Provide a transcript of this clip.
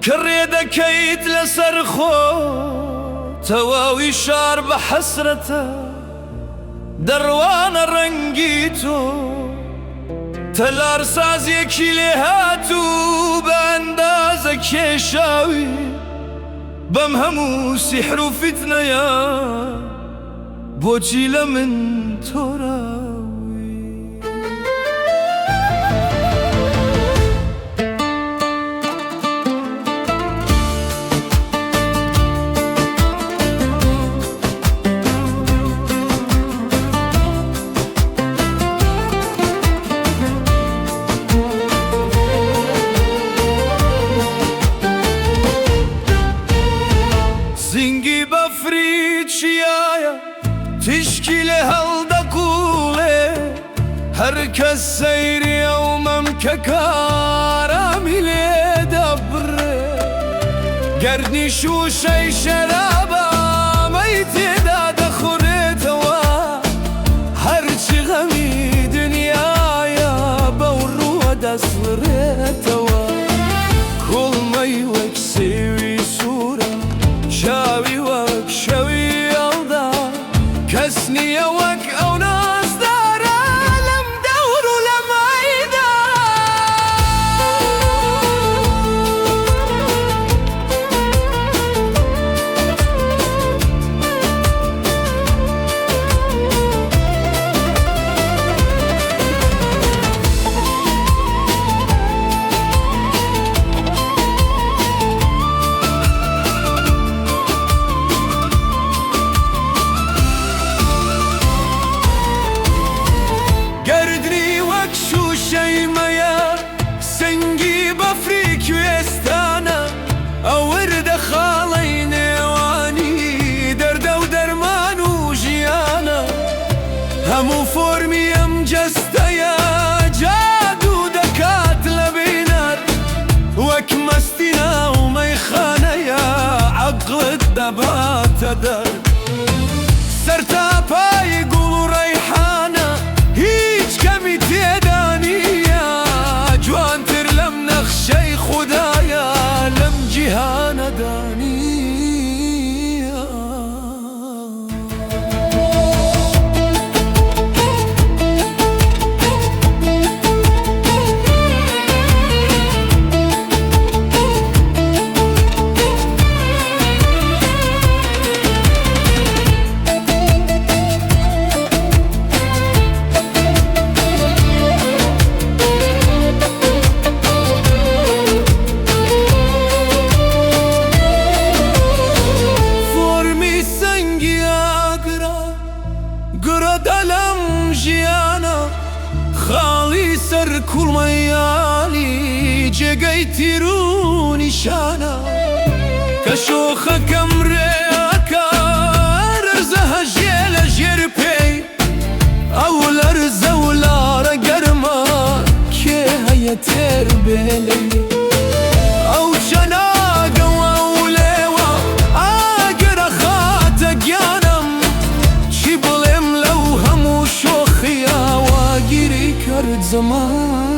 کە ڕێ دەکەیت لەسەر خۆ تەواوی شار بە حەسرەتە دەڕوانە ڕەنگی تۆ تەلارسازێکی لێهاتوو بە ئەندازە کێشاوی بەم هەموو سیحر و فیتنەیە بۆچی لە من تۆراوی؟ زینگی بەفری چیایە تیشکی لێ هەڵدەقوڵێ هەر کەس سەیری ئەو مەمکە کارامی لێ دەبڕێ گەردنی شووشەی شەرابە مەی تێدا دەخورێتەوە هەرچی غەمی دنیایە بەو ڕووە دەسڕێتەوە کوڵمەی وەک سێوی سوورە چاوی وەک شەوی یەڵدا کەس نییە وەک ئەو نازدارە لەم دەور و لەم عەیدا. گەردنی وەک شووشەی مەیە، سنگی بەفری کوێستانە، ئەو وردە خاڵەی نێوانی دەردە و دەرمان و ژیانە، هەموو فۆرمی ئەم جەستەیە جادوو دەکات لە بینەر، وەک مەستی ناو مەیخانەیە عەقڵت دەباتە دەر. سەرتاپای گوڵ و ڕەیحانە هیچ کەمی تێدا نییە، جوانتر لەم نەخشەی خودایە لەم جیهانەدا نییە. فۆرمی سەنگی ئاگرە گڕە لەم ژیانە، خاڵی سەر کوڵمەیالی جێگەی تیر و نیشانە. کە شۆخەکەم ڕێ ئەکا لەرزە هەژێ لە ژێر پێی، ئەو لەرزە و لارە گەرمە کێ هەیە تێر بێ لێی. ئەو چەناگە و ئەو لێوە ئاگر ئەخاتە گیانم، چی بڵێم لەو هەموو شۆخییە وا گیری کرد زمانم.